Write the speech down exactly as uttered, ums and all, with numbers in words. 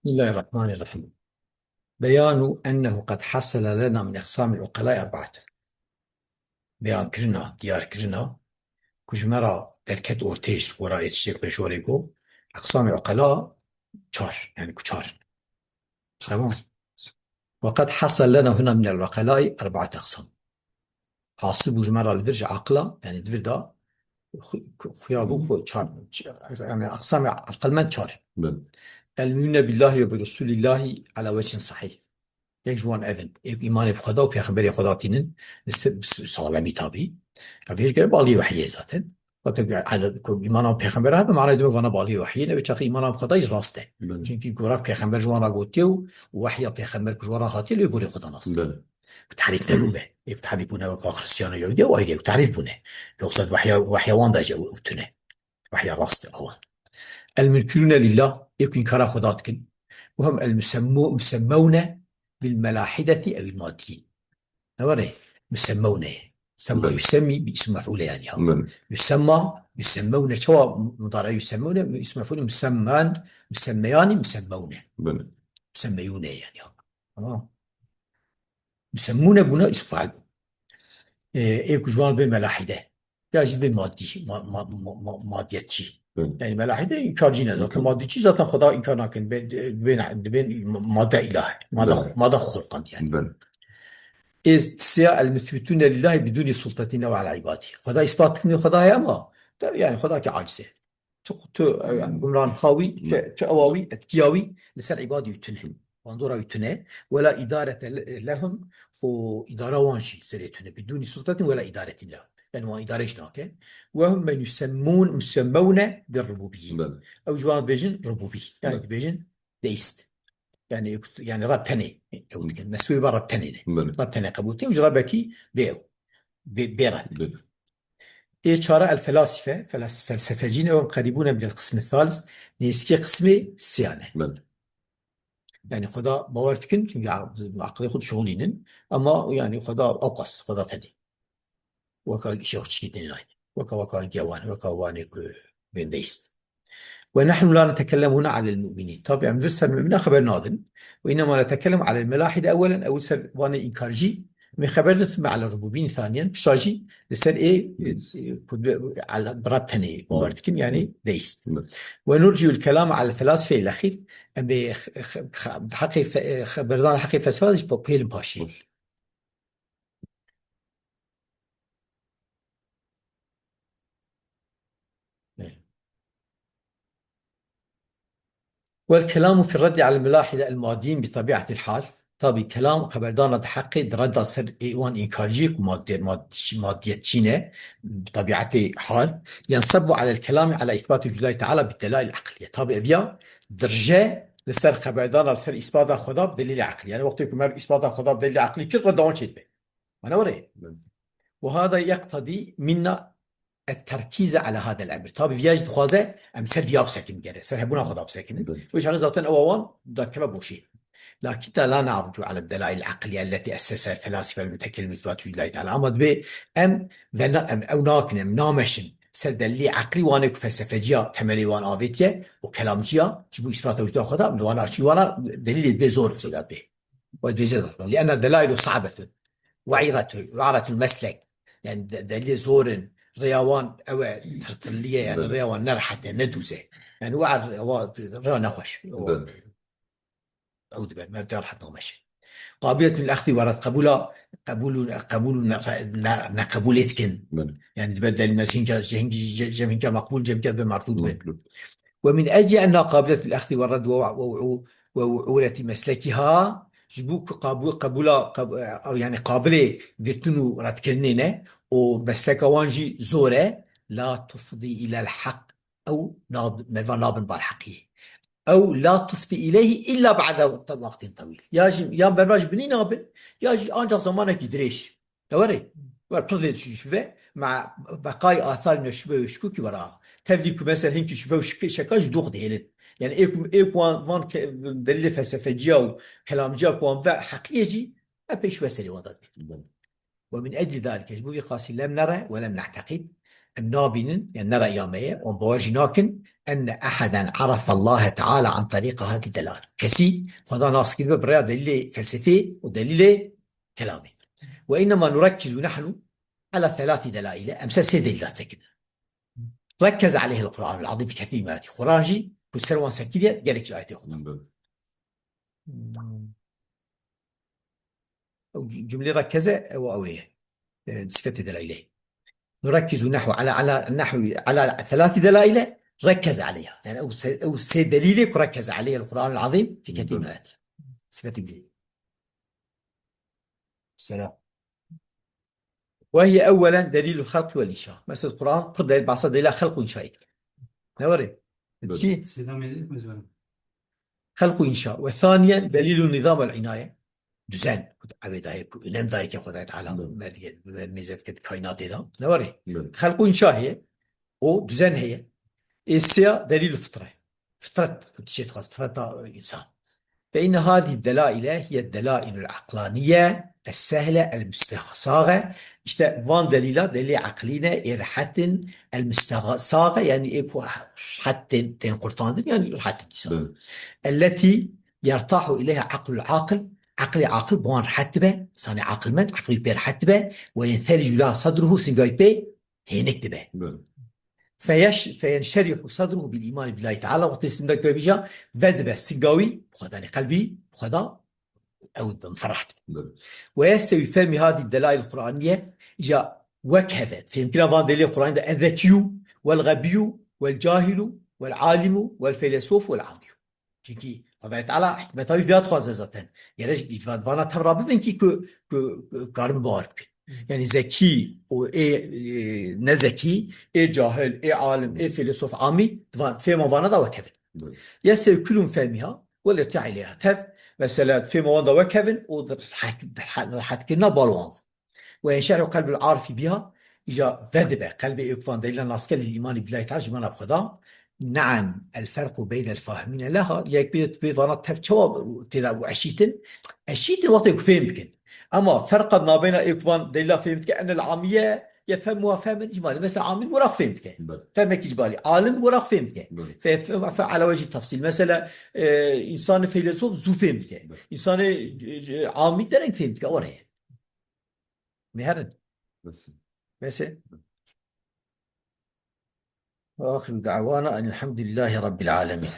بسم الله الرحمن الرحيم. بيان أنه قد حصل لنا من أقسام العقلاء أربعة. Beyan kirina, diyar kirina, ku ji me re derket ortê ji xwe re yê tiştê ku pêşorê got, eqsamê uqela çar, yani ku çar. Tamam. وقد حصل لنا هنا من العقلاء أربعة أقسام. Hasil bû ji me re li vir ji aqila, yani di vir de xu-, xu-, xuya bû ku çar, ç-, yani aqsamê aqilmend çar. Belê. المؤمنون بالله وبرسول الله على وجه صحيح. Yek ji wan ev in. Yek îmanê bi Xweda û Pêxemberê Xweda tînin, s-, s-, salemî tabî. Ev hêj gere balî wehiyê zaten. Wate ku ele-, ku îmana bi Pêxember hebe, manayê dime vana balî wehiyê, ne wê çaxê îmana bi Xweda jî rast e. Belê. Çünkü gorak Pêxember ji wan re gotiye û, û wehya Pêxember ku ji wan re hatiye, lê gorê Xweda nas. Belê. Ku tehrîf nebûbe. Yek tehrîf bûne weka Xristiyan û Yahûdiya û ayrı yek tehrîf bûne. Yoksa wehya, wehya wan de jî ew, ew tune. Wehya rast e awan. المنكرون لله, yek înkara Xweda dikin. وهم المسمو-، مسمون بالملاحدة أو الماديين. Ne were? Müsemmewne. Semma Belê. Yusemmi bi ism mef'ule yani ya. Belê. Yusemma, yusemmeune. Çawa mudare yusemmeune? Ism mef'ule müsemmen, müsemmeyani müsemmewne. Belê. Müsemmeyune yani ya. Tamam. Müsemmune buna ism fail. Ee, ê ku ji wan bê melahide. Ya jî bê madî, ma-, ma-, ma-, ma-, madiyetçî. Hı. Yani melahide inkarcî ne zaten. Hı. Madîçî zaten Xweda inkar nakin. Dibên, dibên, dibên madde îlah. Madde, Hı. Madde xulqand yani. Hı. Ê siya المثبتون لله بدون سلطة على عباده. Xweda îspat dikin Xweda heye ama tabii yani Xweda ki aciz e. Tu, tu, yani, umran xawî, tu, Hı. Tu ewa wî, etkiya wî li ser îbadî wî tune. Hı. Bandora wî tune. ولا إدارة ل-، لهم, û îdara wan jî serê tune. بدون سلطة ولا إدارة لهم. Yani wan îdare jî nake. وهم من يسمون، مسمون بالربوبيين. Belê. Ew ji wan dibêjin rububî. Yani Belê. Dibêjin deist. Yani, yani Reb tenê ew dikin. Hı. Mesûyê ba Reb tenê ne. Belê. Reb tenê qebûl dikin. Ji Rebekî bê ew. Bê, bê Reb. Belê. Ê çara الفلاسفة, felas-, felsefecî ne, وهم قريبون من القسم الثالث, nêzîkê qismê sêyan e. Belê. Yani Xweda bawer dikin, çünkü a-, aqilê xwe dişixulînin, ama yani Xweda ewqas, Xweda tenê. Weka şêxçikî din nayne. Weka, weka gewan, weka wanê ku bên deist. ونحن لا نتكلم هنا على المؤمنين. Tabi em vir ser mumînan xeber nadin. وإنما نتكلم على الملاحدة أولا, ew ser wanê inkarcî. Em ê xeber din, ثم على الربوبيين ثانيا. Pişta jî li ser ê, ê, ku bi, ala, bi Reb tenê bawer dikin, yani deist. Evet. ونرجئ الكلام على الفلاسفة إلى الأخير. Em ê x-, x-, x-, heqê fe-, xeberdan heqê felsefa jî pêlin paşî. Baş. والكلام في الرد على الملاحدة الماديين بطبيعة الحال. Tabi kelam, xeberdana di heqê di redda ser ê wan înkarcî ku madde-, mad-, madiyetçî ne, bi tebiatê hal, ينصب على الكلام على إثبات وجود الله تعالى بالدلائل العقلية. Tabi ev ya dirije li ser xeberdana, li ser îsbata Xweda bi delîlê eqlî. Yani wextê ku me îsbata Xweda bi delîlê eqlî kir, redda wan çêdibe. Mana were? Belê. وهذا يقتضي منا التركيز على هذا الأمر. Tabi viya jî dixwaze em ser viya bisekinin gere. Ser hebûna Xweda bisekinin. Belê. Wê çaxê zaten ewa wan dakeve boşê. لكننا لا نعرج على الدلائل العقلية التي أسسها الفلاسفة المتكلمة إثبات وجود الله تعالى. Ama dibê em ve na-, em ew nakin, em nameşin ser delîlê eqlî wanê ku felsefeciya temelê wan avêtiye û kelamciya ji bo îsbata wicda Xweda, em li wana, ji wana delîlê dibê zor zêde dibê. Ve dibêje zaten. لأن الدلائل صعبة وعرة، وعرة المسلك. Yani de-, delîlê zor in, rêya wan ew e, tirtiliye, yani Belê. Rêya wan ne rehet e, ne dûz e. Yani wa, wa rêya nexweş. Belê. Ew dibe, me rehet nameşe. قابلة للأخذ والرد, qebûla, qebûl û, qebûl û ne, ne, neqebûlê dikin. Belê. Yani dibe delîl, me hinka, hinka, cem hinka meqbûl, cem hinka dibe merdûd bin. Merdûd. ومن أجل أنها قابلة للأخذ والرد ووع-، ووعو-، ووعورة مسلكها, ji bo ku qabû-, qebûla, qeb-, ew yani qabilê girtin û redkirinê ne, û mesleka wan jî zor e, لا تفضي إلى الحق, ew nab-, merva nabin bar heqiyê. أو لا تفضي إليه إلا بعد وقت طويل. Ya jî, ya merva ji binî nabin, ya jî ancak zamanekî dirêj. Te were? Wer pir lê dişî ve, مع بقاء آثار من الشبه والشكوك وراءها. Tevlî ku mesela hinkî şübhe û şik-, şeka ji dox dihêlin. Yani ê ku, ê ku wan, van ke-, delîlê felsefeciya û kelamciya ku wan ve heqiyê jî epey şübhe serê wan de dibe. ومن أجل ذلك, ji bo vî qasî, لم نرى ولم نعتقد, Em nabînin, yani ne reya me ye, û bawer jî nakin, enne eheden arafe Allahe Teala an terîqi hadî delal. Kesî Xweda nas kiribe bi rêya delîlê felsefê û delîlê kelamê. Ve innema nurekkizu nehnu ala thelathi delaile. Em ser sê delîla sekin. Rekkeze aleyhil Kur'anul Azîm fi kethîr min ayetî. Kur'an jî ku ser wan sekiriye, gelek jî ayetê Xweda. Ew c-, cumlê rekkeze, ew, ew ê. E, sifetê delaîlê. Nurekkizu nehwu ala, ala, nehwi, ala thelathi delaîle, rekkeze aleyha. Yani ew se-, ew sê delîlê ku rekkeze aleyha el-Kur'anul Azîm fi kethîr min ayet. Sifetê gulê. Selam. Ve hiye ewwelen delîlul halqi vel înşa. Mesela Kur'an pir delîl, behsa delîla xelq û înşaî dike. Ne were? Çi? Sêda mêze mi zor. Xelq û înşa. Ve thaniyen delîlun nizam vel înaye. Düzen. Ku evê dayê ku önem dayê ke Xwedayê Teala merdiye, mer-, mêze dike di kaînatê de. Ne were? Xelq û înşa heye. O düzen heye. Ê sêya delîl fitre. Fitret, ku tiştê dixwaz, fitreta, e, însan. Fe inne hadî delaîle hiye delaîlul aqlaniye es sehle el mustesage. İşte van delîla, delîlê aqlî ne, ê rehet in, el mustesage, yani ê ku rehet tên, tên qurtandin, yani rehet in dîsa. Elleti yertahu ileyha aqlul aqil, aqlê aqil bi wan rehet dibe, insanê aqilmend, aqlî pê rehet dibe, ve yensericu leha sadruhu, singayî pê hênik dibe. Feyeş-, feyenşerihu sadruhu bil îmanî billahî teala, wextê singayî pê bîja, vedibe singawî, bi Xweda, yani qelbî, bi Xweda, ew dibe, muferreh dibe. Ve yestewî fehmî hadî delaîl Qur'aniye, îja wek heve, fêmkirina van delîlê Qur'anî de, ezzekîyu, vel xebîyu, vel cahîlu, vel alîmu, vel feylesofu, vel amîyu. Çunkî Xwedayê Teala hikmeta wî viya dixwaze zaten. Gerek ji vana tev rabibin kî ku, ku, ku karin bawer bikin. Yani zekî û ê, e, nezekî, ê cahil, ê alim, ê fîlosof amî, di van, fêma vana da wekevin. Yestewî kulun fehmiha, wel irtiha ileyha. Tev, mesela fêma wan da wekevin û di rehet, di rehet, rehetkirina bal wan. Ve yenşerhu qelbul arifi biha, îja vedibe qelbê ê ku van delîla nas dike lil îmanî billahî teala, ji îmana bi Xweda. Neam, el ferqu beynel fahimîne leha, yek bê vê vana tev çawa tê de û eşîtin? Eşîtin wextê ku fêm bikin. Ema ferqa nabeyna ê ku van delîla fêm dike, enel amiye yefhemuha fehmên îcmalî. Mesela amî wira xwe fêm dike. Belê. Fehmek îcmalî. Alim wira xwe fêm dike. Belê. Fe, fe, fe ala wecî tefsîl. Mesela, e, însanê feylesof zû fêm dike. Belê. Însanê, e, e, amî dereng fêm dike. Were. Meherin. Bes. Bes e? Ve axiru da'wana enilhamdülillahi rabbil alemin.